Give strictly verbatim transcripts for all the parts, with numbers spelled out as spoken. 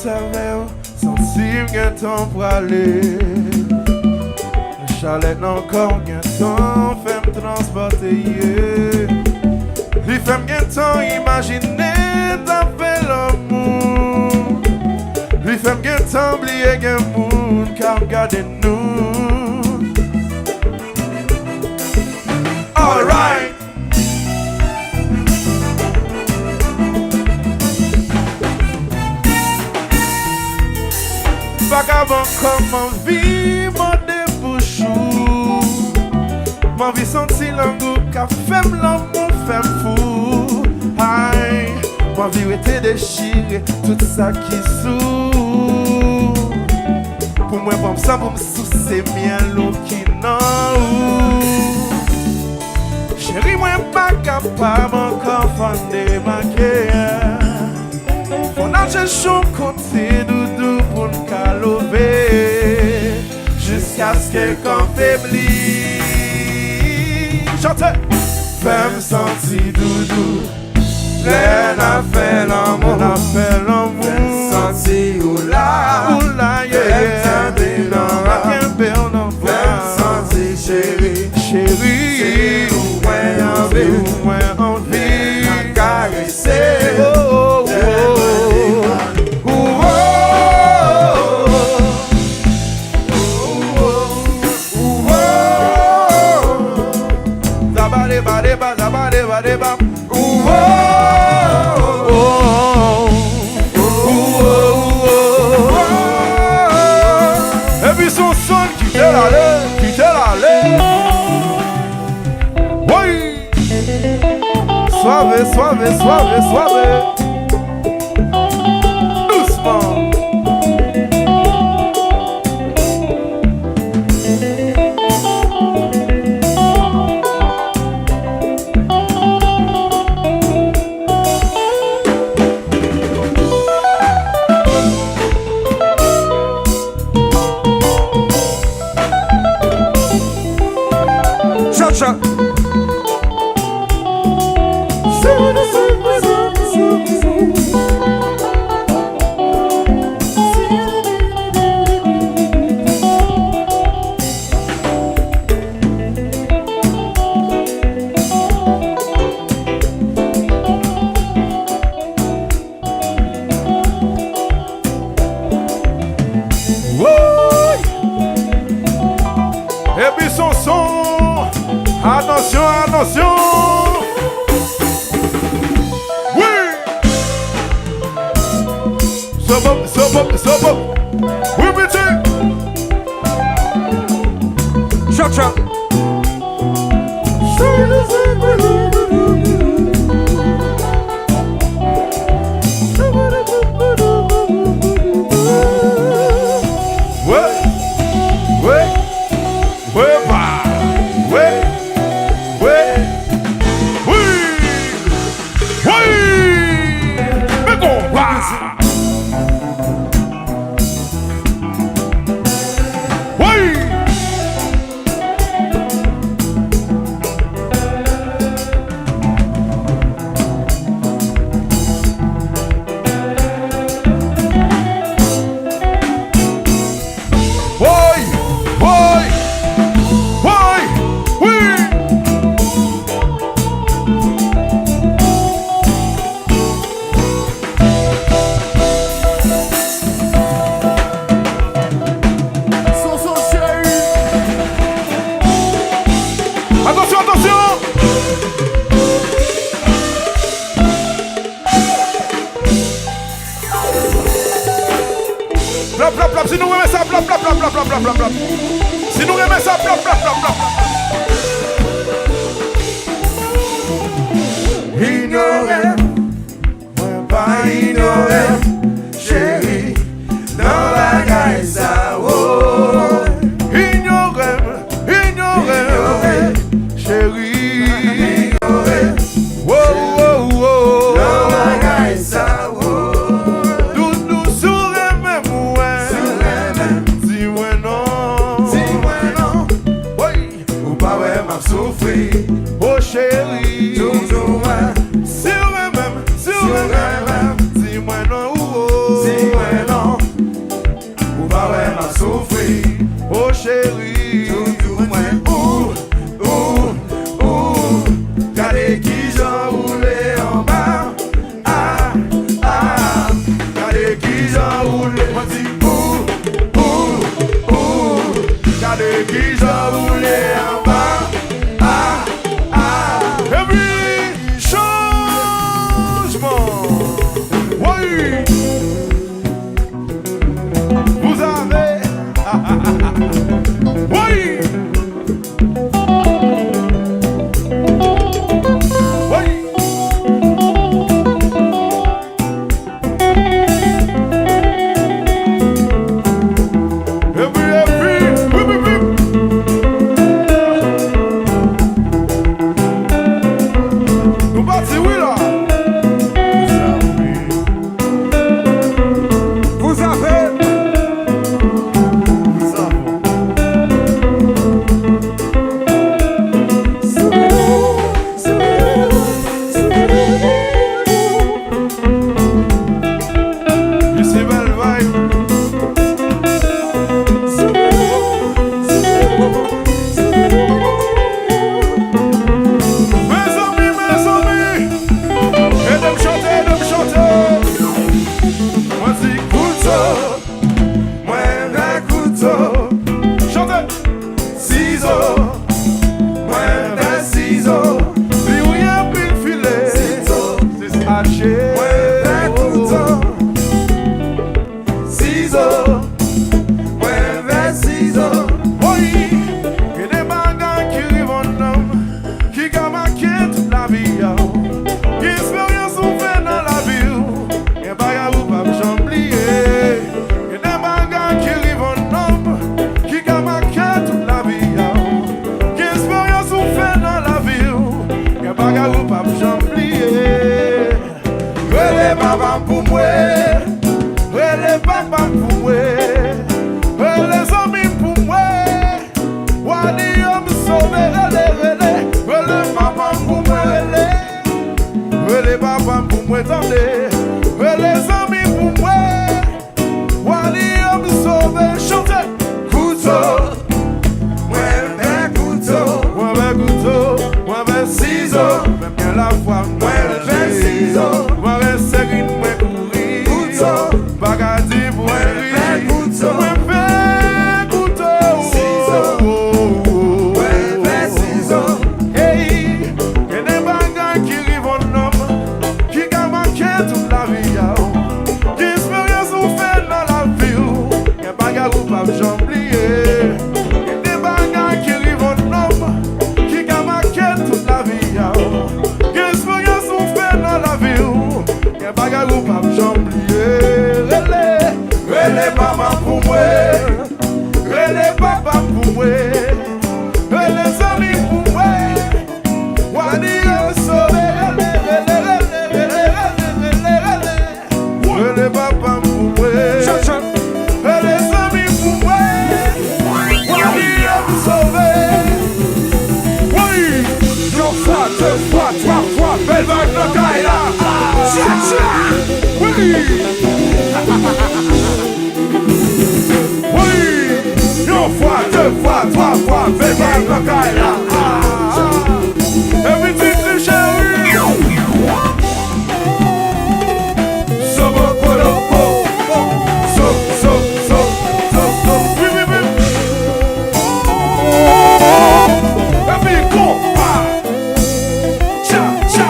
Avè w, santi m gentan prale. Chalè nan kò w gentan fè m transpòte, yeah. Li fè m gentan imajine n ap fè lanmou. Li fè m gentan bliye gen moun k ap gade nou. Alright. Vagabon, kòman m anvi mòde bouch ou. M anvi santi lang ou k ap fè m lanmou, fè m fou. Ay, m anvi rete dechire tout sa ki sou. Pou mwen, ban m sa pou m souse myèl ou ki nan ou. Cheri, mwen pa kapab ankò, fò n demake. Fò n al chèche yon kote doudou pou n ka love. Jiskaske kò m febli. Chante! Fè m santi doudou. Lè n ap fè lanmou, n ap fè lanmou. Fè m santi ou la. Ou la, yeah. Fè m tande nan bra. Kenbe w nan bra. Fè m santi cheri. Cheri. Se ou mwen anvi. Se ou mwen anvi. Lè n ap karese. Oh, oh, oh, oh. Ou, oh, oh, oh. Ou, oh, oh, oh. Zaba deba deba, zaba deba deba. Epi se yon son, kite l ale, kite l ale. Woy! Swave, swave, swave, swave. Dousman. Cha, cha. Woy! Epi se yon son. Atansyon, atansyon. Wi! Sobop, sobop, sobop. Wi, piti. Cha, cha. Wi, wi, wi, pa, wi, wi, wi. Woy! Men konba! Woy! Woy! Woy! Woy! Wi! Sonson cheri. Atansyon, atansyon! Plap, plap, plap, si nou renmen sa, plap, plap, plap. Si nou renmen sa, plap, plap, plap, plap. Inyore m, mwen pa inyore w, cheri, nan bagay sa, oh. Inyore m, inyore m, cheri. Wo, wo, wo. Nan bagay sa, wo. Doudou, si w renmen mwen, di mwen non. Woy. Ou pa wè m ap soufri. O cheri. Doudou mwen. Si w renmen m, si w renmen m, di mwen non. Tande, rele zanmi pou mwen. Wali yo m sove, chante. Kouto, mwen fè kouto. Mwen fè kouto, mwen fè sizo. Menm gen lafwa, mwen fè sizo. Mwen fè seri, mwen kouri. Kouto, pa ka di pou mwen ri. Mwen fè kouto. Mwen fè kouto. Sizo. Mwen fè sizo. Ey, gen de bagay ki rive yon nonm ki ka make tout lavi a w. Gen esperyans ou fè nan lavi w, gen bagay ou p ap janm bliye. Gen de bagay ki rive yon nonm ki ka make tout lavi a w. Gen esperyans ou fè nan lavi w, gen bagay ou p ap janm bliye. Rele, rele manman pou mwen. Rele papa m pou mwen. Rele zanmi m pou mwen. Wali yo sove. Rele, rele, rele. Rele papa m pou mwen. Rele zanmi m pou mwen. Wali yo sove. Wi. Yon fwa, de fwa, twa fwa, bèl vag nan kay la. Tcha, tcha. Wi. Wi! Yon fwa, de fwa, twa fwa, bèl vag nan kay la. Ah, ah. Epi ti fi cheri. Sobo kolobo. So, so, so, so, so. Wi, wi, wi. Epi konpa. Tcha, tcha.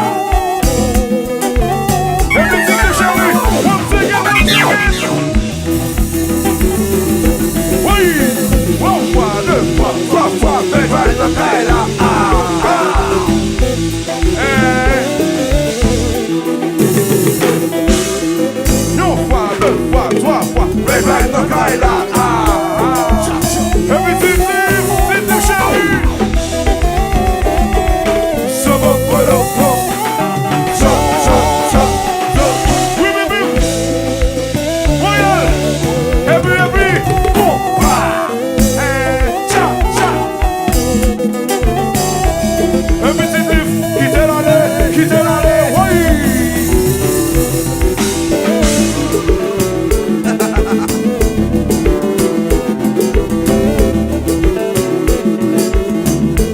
Epi ti fi cheri. Wap sege, wap sege. Wi! Yon fwa, de fwa, twa fwa, bèl vag nan kay la. Ah, ah. Eh. Yon fwa, de fwa, twa fwa, bèl vag nan kay la. Ah, ah. Epi ti fi, ti fi cheri. Sobo kolobo. So, so, so, so. Wi, wi, wi. Voye. Epi, epi. Konpa. Eh, tcha, tcha. Epi ti fi, kite l ale, kite l ale. Woy.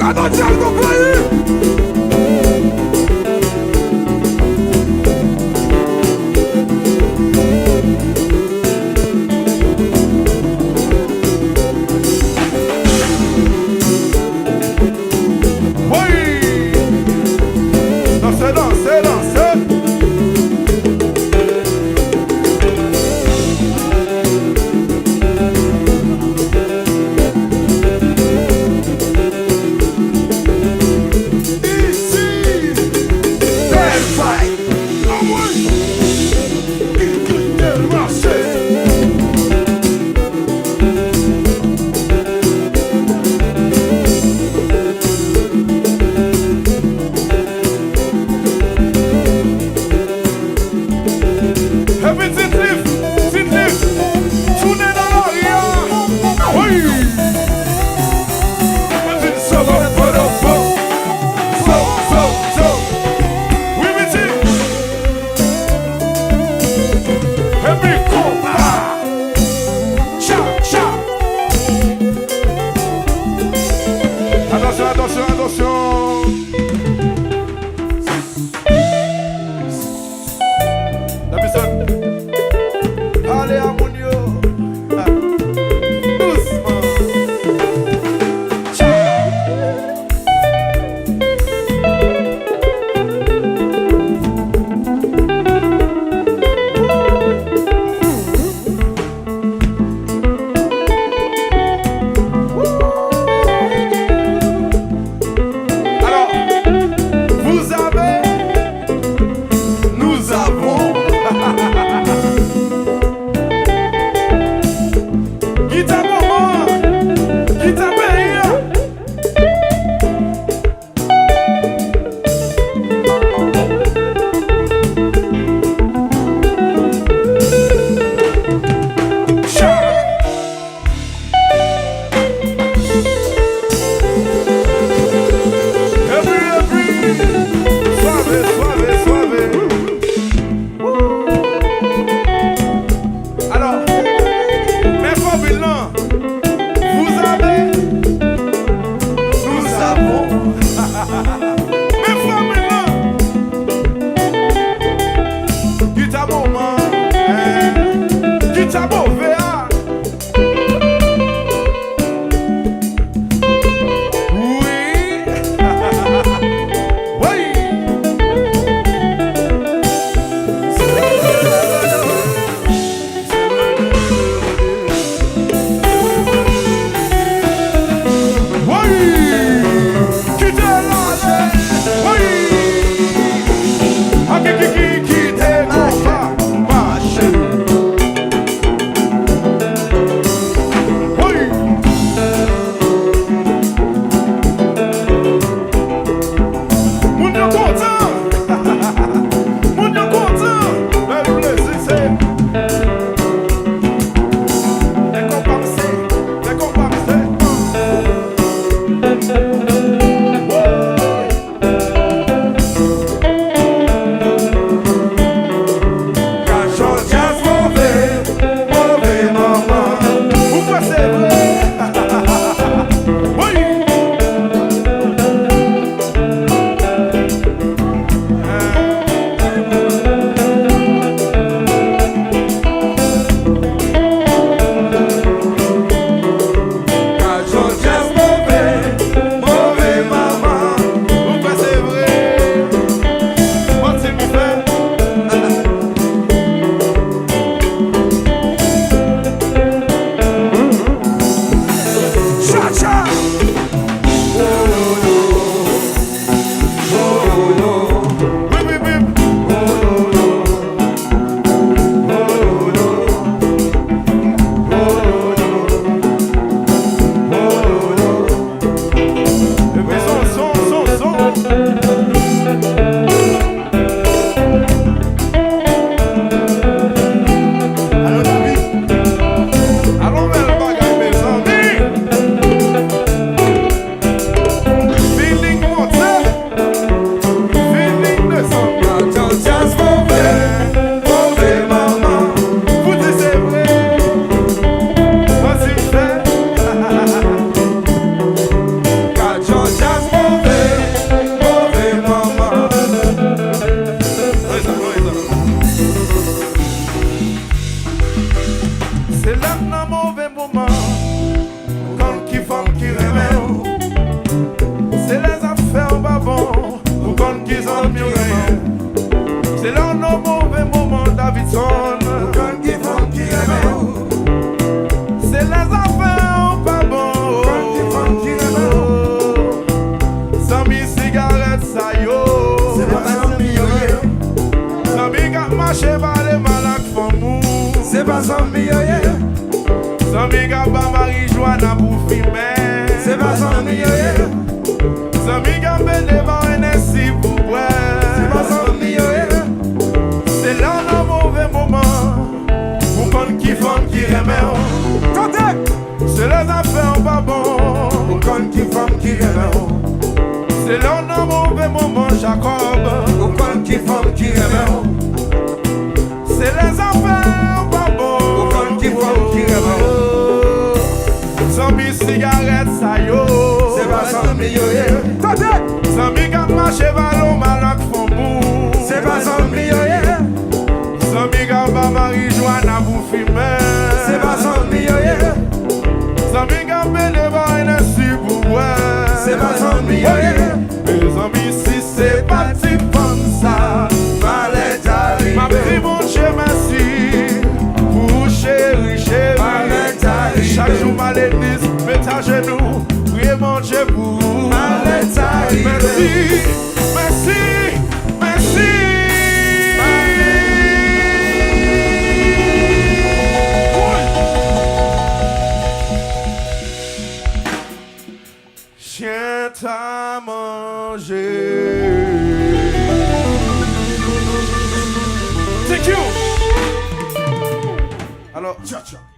Gade Djèl konpayi! Woy! Danse, danse, danse! Isi, bèl vag! Anmwey! Ki kite l mache! Epi Ti Cliff, Ti Cliff, tounen nan lari a. Wi! Epi Sobo Kolobo. So, so, so. Wi, Ti Cliff. Epi konpa. Cha, cha. Atansyon, atansyon, atansyon. Davidson, pale a moun yo. Dousman. Tcha. fanm ki renmen w. Se lè zafè w pa bon, ou konn ki zanmi w genyen. Se lè w nan move moman, Davidson, ou konn ki fanm ki renmen w. Se lè zafè w pa bon, ou konn ki fanm ki renmen w. Zanmi sigarèt sa yo, se pa zanmi yo ye. Zanmi k ap mache pale mal ak fanm ou, se pa zanmi yo ye. Zanmi k ap ba marijwana pou fimen, se pa zanmi yo ye. Zanmi k ap pede ba w N S I pou bwè, se pa zanmi yo ye. Se lè w nan move moman, ou konn ki fanm ki renmen w. Tande! Se lè zafè w pa bon, ou konn ki fanm ki renmen w. Se lè w nan move moman, Jakòb, ou konn ki fanm ki renmen w. Se lè zafè w pa bon, ou konn ki fanm ki renmen w. Zanmi sigarèt sa yo, se pa zanmi yo ye. Tande! Zanmi k ap mache pale w mal ak fanm ou, se pa zanmi yo ye. Zanmi k ap ba marijwana pou fimen, se pa zanmi yo ye. Zanmi k ap pede ba w N S I pou bwè, se pa zanmi yo ye. Mezanmi, si se pa ti fanm sa, malè ta rive. M ap di Bondye mèsi pou cheri, cheri. Malè ta rive. Chak jou m al legliz, met ajenou, priye Bondye pou ou. Malè ta rive. Mèsi, mèsi, mèsi. Chen ta manje. Thank you. Alò, tcha, tcha.